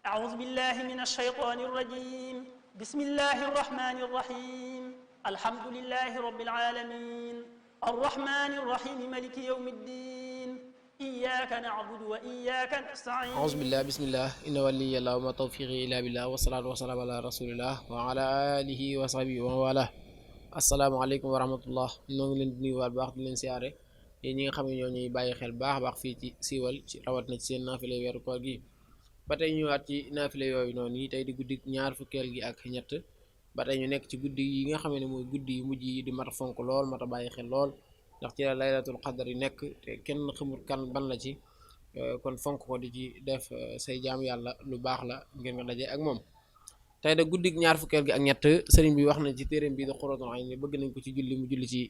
أعوذ بالله من الشيطان الرجيم بسم الله الرحمن الرحيم الحمد لله رب العالمين الرحمن الرحيم مالك يوم الدين إياك نعبد وإياك نستعين أعوذ بالله بسم الله إن ولي الله وما توفيقي إلا بالله والصلاة والسلام على رسول الله وعلى آله وصحبه ومن والاه asalaamaaleykum wa rahmatullah ñoo ngi leen di nuyuwaat baax di leen siyaare yéen ñi nga xam ne ñoo ñuy bàyyi xel baax fii ci siiwal ci rawat na ci seen naafile weeru koor gi ba tey ñëwaat ci naafile yooyu noonu yi tey di guddi ñaar fukkeel gi ak ñett ba tey ñu nekk ci guddi yi nga xam ne mooy guddi yu mujj yi di mat a fonk lool mat a bàyyi xel lool ndax ci la laylatul qadar yi nekk te kenn xamul kan ban la ci kon fonk ko di ci def say jaam yàlla lu baax la ngeen nga daje ak moom. tey da guddik ñaar fukkeel gi ak ñett sëriñ bi wax na ci téeréem bi da Xuratul Ayni bëgg nañ ko ci julli mu julli ci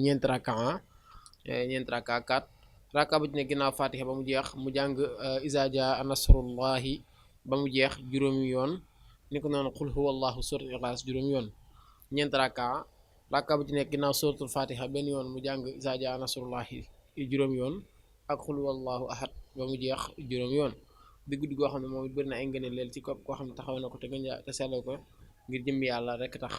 ñeent raka 4 raka bu ci ne ginnaaw fatiha ba mu jeex mu jàng iza jaa nasrullahi ba mu jeex juróomi yoon ni ko noonu qul huwallahu suratul ikhlas juróomi yoon ñeent raka bu ci nekk ginnaaw suratul fatiha benn yoon mu jàng iza jaa nasrullahi juróomi yoon ak qul huwallahu ahad ba mu jeex juróomi yoon di guddi goo xam ne moom it bëri na ay ngëneel leel ci koo xam ne taxaw na ko te gën te selloo ko ngir jëmmi yàlla rek tax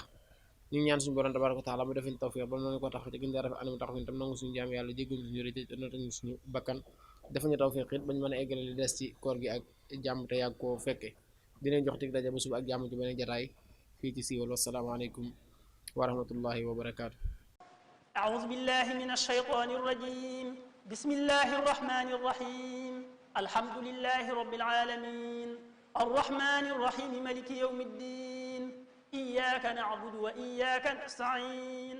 ñu ngi ñaan suñu borom tabaaraka wa taala mu defañ tawfiq ba noonu ko taxaw te gën a rafet anam taxaw tam nangu suñu jaam yàlla jéggal suñu rëcc te notañu suñu bakkan defañu tawfiq it bañ mën a eggale li des ci koor gi ak jàmm te yàgg koo fekke dinañ jox dig daje ba suba ak jàmm ci beneen jataay fii ci siiwal wasalaamaaleykum wa rahmatullahi wa barakaatu. أعوذ بالله من الشيطان الرجيم بسم الله الرحمن الرحيم الحمد لله رب العالمين الرحمن الرحيم مالك يوم الدين إياك نعبد وإياك نستعين